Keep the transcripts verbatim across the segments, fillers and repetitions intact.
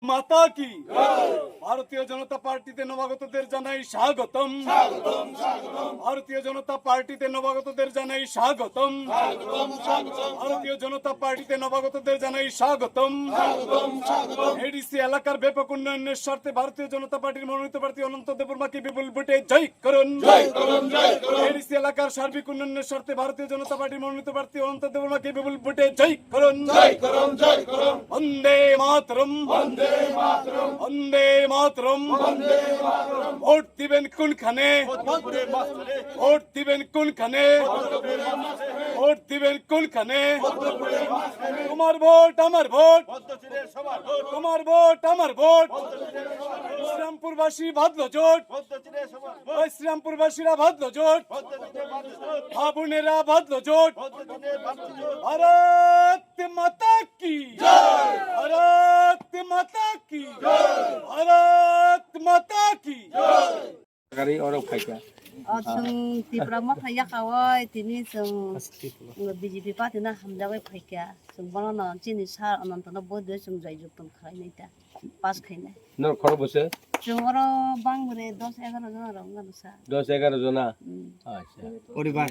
মাতা কি? ভারতীয় জনতা পার্টিতে নবাগতদের জানাই স্বাগতম। ভারতীয় জনতা পার্টিতে নবাগতদের জানাই স্বাগতম। ভারতীয় জনতা পার্টিতে নবাগতদের জানাই স্বাগতম। এডিসি এলাকার ব্যাপক উন্নয়নের স্বার্থে ভারতীয় জনতা পার্টির মনোনীত প্রার্থী অনন্ত দেববর্মাকে বিপুল ভোটে জয় করুন। এডিসি এলাকার সার্বিক উন্নয়নের স্বার্থে ভারতীয় জনতা পার্টির মনোনীত প্রার্থী অনন্ত দেববর্মাকে বিপুল ভোটে জয় করুন। বন্দে মাতরম। বন্দে মাতরম। ভোট দিবেন কোনখানে? ভোট দিবেন কোনখানে? ভোট দিবেন কোনখানে? তোমার ভোট আমার ভোট। তোমার ভোট আমার ভোট। শ্রীরামপুরবাসী বাঁধলো জোট। ওই শ্রীরামপুরবাসীরা বাঁধলো জোট। ভাবুনেরা বাঁধলো জোট। ভারত মাতা কি? ভারত মাতা কি? ভারত মাতা কি? Gari oro phaikha. O chwng Tipra Motha yakawai tini chwng B J P party no hamjagwi phaikha. Chwng bono no chini sir Ananto no vote rwi chwng jai juktum khlainai ta. Pass khainai. Nor khoro bwse? Chwng oro bangbre dos egaroh jona rok wngkha sir. Dos egaroh jona? Hmm. Acha. Poribar?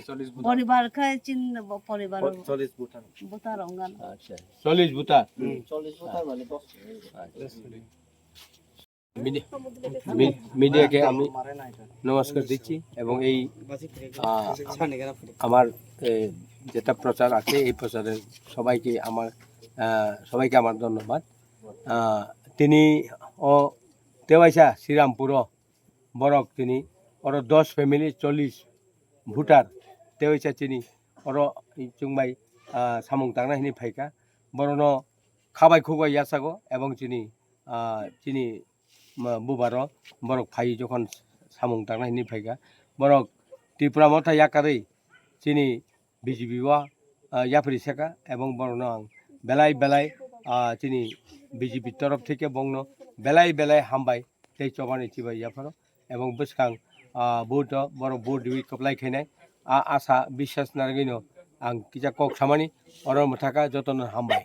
Poribar khe chin bo poribar. Chollish voter. Voter wngkha. Acha. Chollish voter? Hmm. Chollish voter mane dos. Acha. মিডি-, মি-, মিডিয়াকে আমি নমস্কার দিচ্ছি এবং এই, আহ, আমার, এ, যেটা প্রচার আছে, এই প্রচারে সবাইকে আমার, আহ, সবাইকে আমার ধন্যবাদ। আহ, tini o tewaisa Srirampuro borok tini oro dos family chollish voter tewaisa chini oro chwngbai, ah, samung tangnai hinwi phaikha. Borokno khabai khukbai yachago ebong chini, ah, chini, ma, bubaro borok phai jokhon samung tangnai hinwi phaikha. Borok Tipra Motha yakarwi chini B J P o, ah, yapri seka ebong borokno ang belai belai, ah, chini B J P torof theke bongno belai belai hambai tei chobani chibai yapharo ebong bwskang, ah, vote o borok vote riwi kwplai khainai a asa biswas narwgwino ang kisa kok samani oro mwthaka jotono hambai.